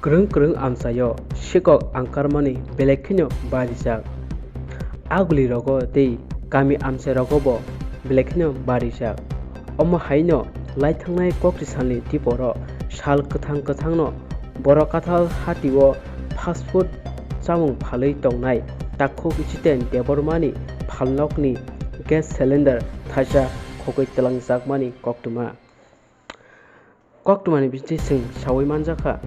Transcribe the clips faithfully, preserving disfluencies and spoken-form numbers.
Kwrwng kwrwng amchaio sikok angkarmani belai kheno barijak. Aguli rogo tei kami amchai rogo bo belai kheno barijak. Omo haino laithangnai kokti salni tiboro sal kwthang kwthangno borok kathal hatio fast food chamung phalwi tongnai takhuk Jiten Debbarmani phalnokni gas cylinder thaisa khogwi twlangjakmani koktwma. Koktwmani bisingtwi chwng saui manjakha,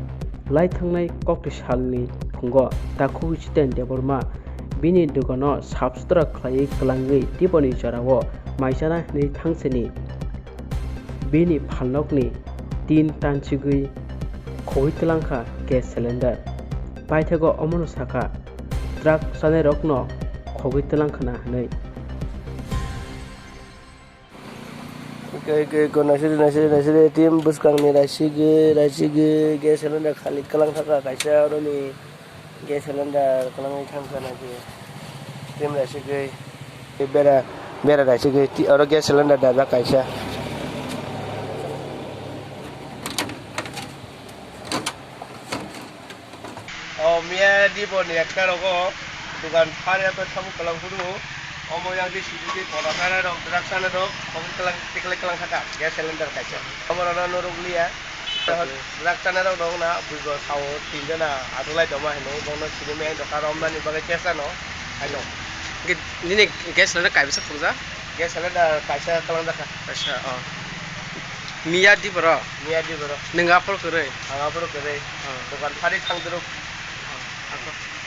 lai thangnai kokti salni phungo takhuk Jiten Debbarma bini dogano sap sutra khlaiwi kwlangwi tiboni jorao maisana hwnwi thangsini bini phalnokni tin tanchigwi khogwi twlangkha gas cylinder. Paithago omono sakha, truck chanairokno khogwi twlangkhana hwnwi. Oke, oke, oke, naisiri, naisiri, naisiri, team bwskangni raisigwi, raisigwi, gas cylinder khali kwlang thangkha kaisa, oroni gas cylinder kwlangwi thangkha naisiri. Team raisigwi, bera, bera raisigwi, ti-, oro gas cylinder dajak kaisa. O miya dibo ni ekta rogo dugan phari ato sabu kalang phuru. Omo yang di sidi di koda sana rok, drak sana rok, omo kalang, tikle kalang kaka, gas cylinder kaisa. Omo rana norok liya. Drak sana rok dong na, buigo sao, tinjana, adulai doma hino, bono sidi meng doka romnani bagai chesa no, haino. Nini gas cylinder kaibisa khurja? Gas cylinder kaisa kalang jaka. Kaisa, oh. Miya di boro? Miya di boro. Nung apor kwrwi? Ang apor kwrwi. Oh. Dukan phari thang duruk. Oh.